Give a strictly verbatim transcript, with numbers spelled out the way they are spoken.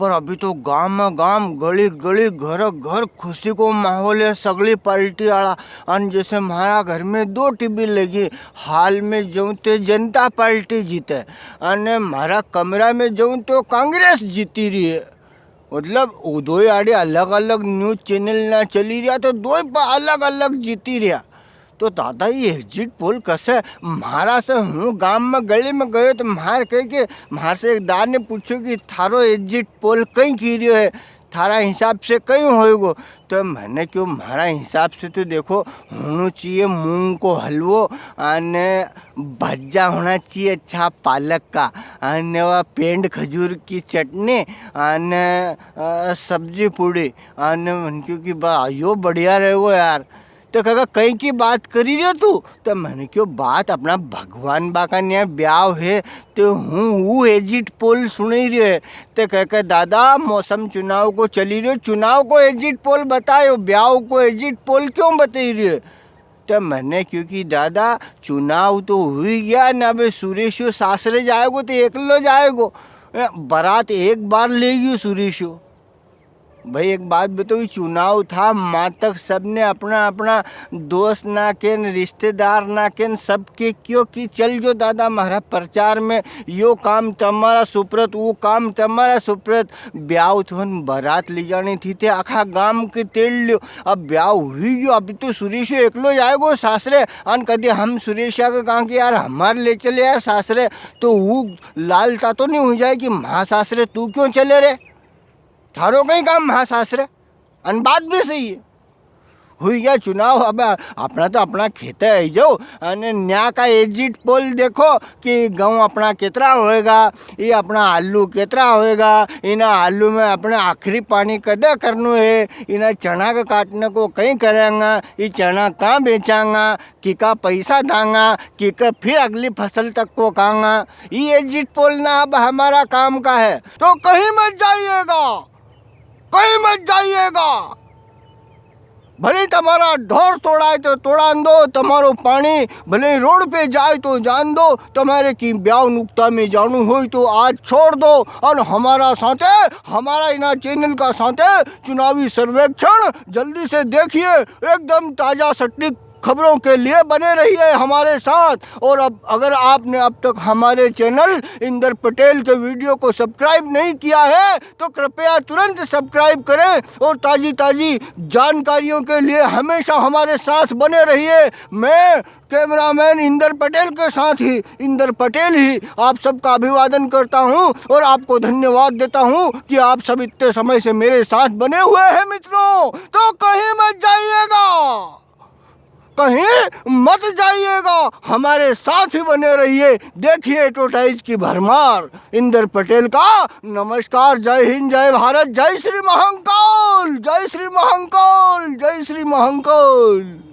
पर अभी तो गाम में गाम, गली गली, घर घर खुशी को माहौल है, सगली पार्टी आला। अन जैसे म्हारा घर में दो टीवी लगी, हाल में जऊँ ते जनता पार्टी जीते, अने म्हारा कमरा में जऊँ तो कांग्रेस जीती री है। मतलब, वो दोई आड़े अलग-अलग news channel ना चली रिया, तो दोई प-, अलग-अलग जीती रिया। तो दादा, ये exit poll कसे? म्हारा से हूँ गाम में गली में गयो, तो म्हार कह के, म्हार से एक दा ने पूछो कि थारो exit poll कई की रियो है, थारा हिसाब से कई होएगो? तो मैंने क्यो, म्हारा हिसाब से तो देखो, होनो चाहिए मूंग को हलवो, अने भज्जा होना चाहिए अच्छा पालक का, अने वा पेंड खजूर की चटनी, अने, अ, सब्जी पूड़ी, अने मन क्यो कि बा, यो बढ़िया रहेगो यार। तो कहेगा, "कई की बात करी रियो तू?" तो मैंने क्यो, "बात अपना भगवान बा का न्या ब्याव है, तो हूँ, हूँ exit poll सुनाई रियो है।" तो कह के, "दादा, मौसम चुनाव को चली रियो, चुनाव को exit poll बतायो, ब्याव को exit poll क्यों बताई रियो है?" तो मैंने क्यो कि दादा, चुनाव तो हुई गया ना, अबे सुरेशो सासरे जाएगो तो एकलो जाएगो। ए, बारात एक बार ले गयो सुरेशो। भाई, एक बात बताओ, ये चुनाव था, माँ तक सबने अपना अपना दोस्त ना केन, रिश्तेदार ना केन, सबके क्यो कि चल जो दादा, म्हारा प्रचार में यो काम तमारा सुप्रत, वो काम तमारा सुप्रत। ब्याव थो न बारात ले जानी थी, ते आखा गाम के तेड़ लियो। अब ब्याव हुई गयो, अब तो सुरेशो एकलो जाएगो सासरे। अन कदे हम सुरेशा के कहा कि यार, हमार ले चले यार सासरे, तो वो लाल तातो नहीं हो जाए कि म्हा सासरे तू क्यों चले रे, थारो कई काम म्हा सासरे। अन बात भी सही है। हुई गया चुनाव, अब अपना तो अपना खेते आई जाओ, अने न्या का exit poll देखो कि गेहूं अपना कितरा होएगा, ये अपना आलू कितरा होएगा, इना आलू में अपने आखिरी पानी कदे करनो है, इना चना के काटने को कई करांगा, ये चना कहाँ बेचांगा, किका पैसा दांगा, किका फिर अगली फसल तक को कांगा। ये exit poll ना अब हमारा काम का है, तो कहीं मत जाइएगा, कहीं मत जाइएगा। भले तमारा ढोर तोड़ाए तो तोड़ान दो, तमारो पानी भले रोड पे जाए तो जान दो, तमारे की ब्याव नुक्ता में जाणू होय तो आज छोड़ दो और हमारा साथे, हमारा इना channel का साथे चुनावी सर्वेक्षण जल्दी से देखिए। एकदम ताजा सटीक खबरों के लिए बने रहिए हमारे साथ। और अब अगर आपने अब तक हमारे channel इंदर पटेल के video को subscribe नहीं किया है तो कृपया तुरंत subscribe करें और ताजी ताजी जानकारियों के लिए हमेशा हमारे साथ बने रहिए। मैं cameraman इंदर पटेल के साथ ही, इंदर पटेल ही आप सबका अभिवादन करता हूं और आपको धन्यवाद देता हूं कि आप सब इतने समय से मेरे साथ बने हुए हैं मित्रों। तो कहीं मत जाइएगा, कहीं मत जाइएगा, हमारे साथ ही बने रहिए। देखिए advertise की भरमार। इंदर पटेल का नमस्कार। जय हिंद, जय भारत, जय श्री महाकाल, जय श्री महाकाल, जय श्री महाकाल।